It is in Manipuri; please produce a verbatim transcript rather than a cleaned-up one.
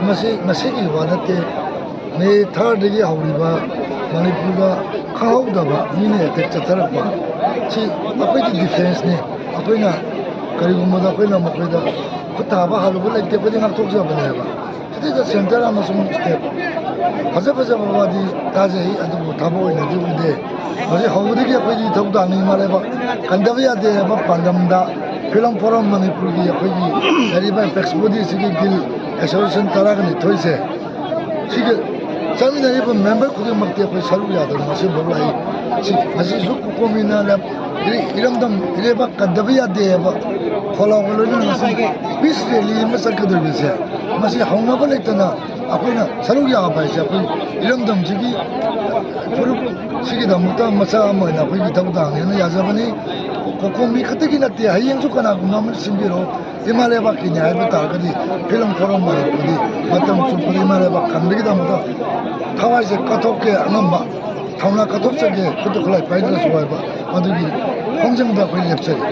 ꯃꯁꯤ ꯉꯁꯤꯒꯤ ꯋꯥ ꯅꯠꯇꯦ꯫ ꯃꯦ ꯊꯥꯔꯗꯒꯤ ꯍꯧꯔꯤꯕ ꯃꯅꯤꯄꯨꯔꯗ ꯈꯪꯍꯧꯗꯕ ꯃꯤꯅ ꯑꯦꯇꯦꯛ ꯆꯠꯊꯔꯛꯄ ꯁꯤ ꯑꯩꯈꯣꯏꯗꯤ ꯗꯤꯐꯦꯟꯁꯅꯤ꯫ ꯑꯩꯈꯣꯏꯅ ꯀꯔꯤꯒꯨꯝꯕꯗ ꯑꯩꯈꯣꯏꯅ ꯃꯈꯣꯏꯗ ꯈꯨꯠ ꯊꯥꯕ ꯍꯥꯜꯂꯨꯕ ꯂꯩꯇꯦ꯫ ꯑꯩꯈꯣꯏꯗꯤ ꯉꯥꯛꯊꯣꯛꯆꯕꯅꯦꯕ꯫ ꯁꯤꯗꯩꯗ ꯁꯦꯟꯇꯔ ꯑꯃꯁꯨꯡ ꯁ꯭ꯇꯦꯠ ꯐꯖ ꯐꯖꯕ ꯋꯥꯗꯤ ꯇꯥꯖꯩ, ꯑꯗꯨꯕꯨ ꯊꯕꯛ ꯑꯣꯏꯅꯗꯤ ꯎꯗꯦ꯫ ꯃꯁꯤ ꯍꯧꯕꯗꯒꯤ ꯑꯩꯈꯣꯏꯒꯤ ꯏꯊꯧꯗꯥꯡꯅꯤ꯫ ꯏꯃꯥ ꯂꯩꯕꯥꯛ ꯀꯟꯗꯕ ꯌꯥꯗꯦ ꯍꯥꯏꯕ ꯄꯥꯟꯗꯝꯗ ꯐꯤꯂꯝ ꯐꯣꯔꯝ ꯃꯅꯤꯄꯨꯔꯒꯤ ꯑꯩꯈꯣꯏꯒꯤ ꯂꯩꯔꯤꯕ ꯑꯦꯄꯦꯛꯁ ꯕꯣꯗꯤꯁꯤꯒꯤ ꯒꯤꯜ ꯑꯦꯁꯣꯁꯤꯌꯦꯁꯟ ꯇꯔꯥꯒ ꯅꯤꯊꯣꯏꯁꯦ ꯁꯤꯒ ꯆꯠꯃꯤꯟꯅꯔꯤꯕ ꯃꯦꯝꯕꯔ ꯈꯨꯗꯤꯡꯃꯛꯇꯤ ꯑꯩꯈꯣꯏ ꯁꯔꯨꯛ ꯌꯥꯗꯅ ꯉꯁꯤꯐꯥꯎ ꯂꯥꯛꯏ꯫ ꯁꯤ, ꯉꯁꯤꯁꯨ ꯀꯣꯀꯣꯃꯤꯅ ꯂꯝ-, ꯏꯔꯝꯗꯝ ꯏꯔꯩꯕꯥꯛ ꯀꯟꯗꯕ ꯌꯥꯗꯦ ꯍꯥꯏꯕ ꯈꯣꯜꯂꯥꯎꯒ ꯂꯣꯏꯅꯅ ꯉꯁꯤ ꯄꯤꯁ ꯔꯦꯂꯤ ꯑꯃ ꯆꯠꯀꯗꯧꯔꯤꯕꯁꯦ, ꯃꯁꯤ ꯍꯧꯅꯕ ꯂꯩꯇꯅ ꯑꯩꯈꯣꯏꯅ ꯁꯔꯨꯛ ꯌꯥꯕ ꯍꯥꯏꯁꯦ ꯑꯩꯈꯣꯏ ꯏꯔꯝꯗꯝꯁꯤꯒꯤ ꯐꯨꯔꯨꯞꯁꯤꯒꯤꯗꯃꯛꯇ ꯃꯆꯥ ꯑꯃ ꯑꯣꯏꯅ ꯑꯩꯈꯣꯏꯒꯤ ꯏꯊꯧꯗꯥꯡꯅꯦꯅ ꯌꯥꯖꯕꯅꯤ꯫ ꯀꯣꯀꯣꯃꯤ ꯈꯛꯇꯒꯤ ꯅꯠꯇꯦ, ꯍꯌꯦꯡꯁꯨ ꯀꯅꯥꯒꯨꯝꯕ ꯑꯃꯅ ꯁꯤꯟꯕꯤꯔꯛꯑꯣ꯫ ꯏꯃꯥ ꯂꯩꯕꯥꯛꯀꯤꯅꯤ ꯍꯥꯏꯕ ꯇꯥꯔꯒꯗꯤ ꯐꯤꯂꯝ ꯐꯣꯔꯝ ꯃꯅꯤꯄꯨꯔꯗꯤ ꯃꯇꯝ ꯆꯨꯞꯄꯗ ꯏꯃꯥ ꯂꯩꯕꯥꯛ ꯀꯟꯕꯒꯤꯗꯃꯛꯇ ꯊꯋꯥꯏꯁꯦ ꯀꯠꯊꯣꯛꯀꯦ, ꯑꯉꯝꯕ ꯊꯧꯅꯥ ꯀꯠꯊꯣꯛꯆꯒꯦ, ꯈꯨꯠꯇ ꯈꯨꯠꯂꯥꯏ ꯄꯥꯏꯗ꯭ꯔꯁꯨ ꯍꯥꯏꯕ ꯃꯗꯨꯒꯤ ꯈꯣꯡꯖꯪꯗ ꯑꯩꯈꯣꯏ ꯂꯦꯞꯆꯔꯤ꯫